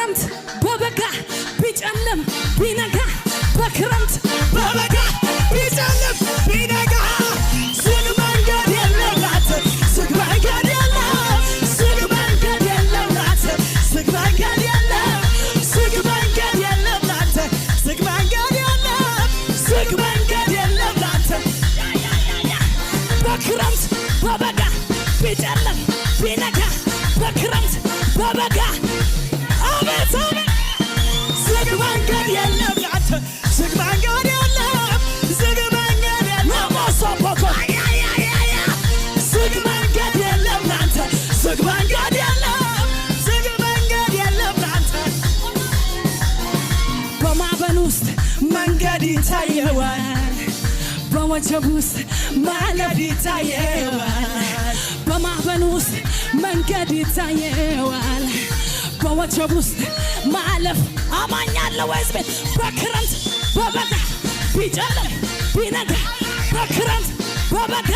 በክረምት በበጋ ቢጨልም ቢነጋ፣ በክረምት በበጋ ቢጨልም ቢነጋ፣ ዝግ መንገድ የለም ላንተ፣ ዝግ መንገድ የለም፣ ዝግ መንገድ የለም ላንተ፣ ዝግ መንገድ የለም፣ ዝግ መንገድ የለም ላንተ፣ ዝግ መንገድ የለም፣ ዝግ መንገድ የለም ላንተ። በክረምት በበጋ ቢጨልም ቢነጋ፣ በክረምት በበጋ፣ አቤት አቤት። ዝግ መንገድ የለም ላንተ፣ ዝግ መንገድ የለም፣ ዝግ መንገድ የለም። ናማሳፖኮ። ዝግ መንገድ የለም ላንተ፣ ዝግ መንገድ የለም፣ ዝግ መንገድ የለም ላንተ። በማዕበል ውስጥ መንገድ ይታየዋል፣ በወጀብ ውስጥ ማለፍ ይታየዋል። በማዕበል ውስጥ መንገድ ይታየዋል። በወጀብ ውስጥ ማለፍ አማኛለሁ ወይስ ቤት? በክረምት በበጋ ቢጨልም ቢነጋ፣ በክረምት በበጋ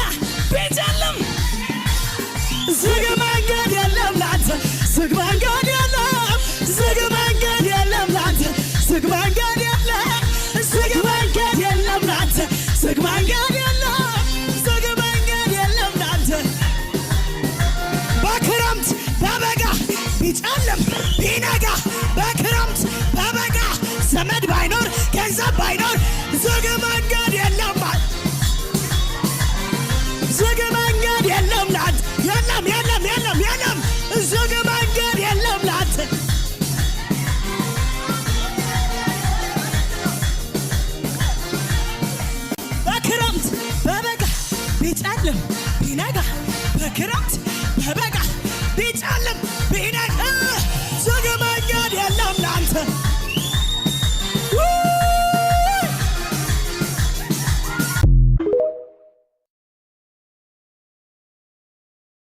ቢጨልም ዝግ መንገድ የለም ላንተ፣ ዝግ መንገድ የለም፣ ዝግ መንገድ የለም ላንተ፣ ዝግ መንገድ የለም፣ ዝግ መንገድ የለም ላንተ፣ ዝግ መንገድ የለም፣ ዝግ መንገድ የለም ላንተ። በክረምት በበጋ ቢጨልም ቢነጋ።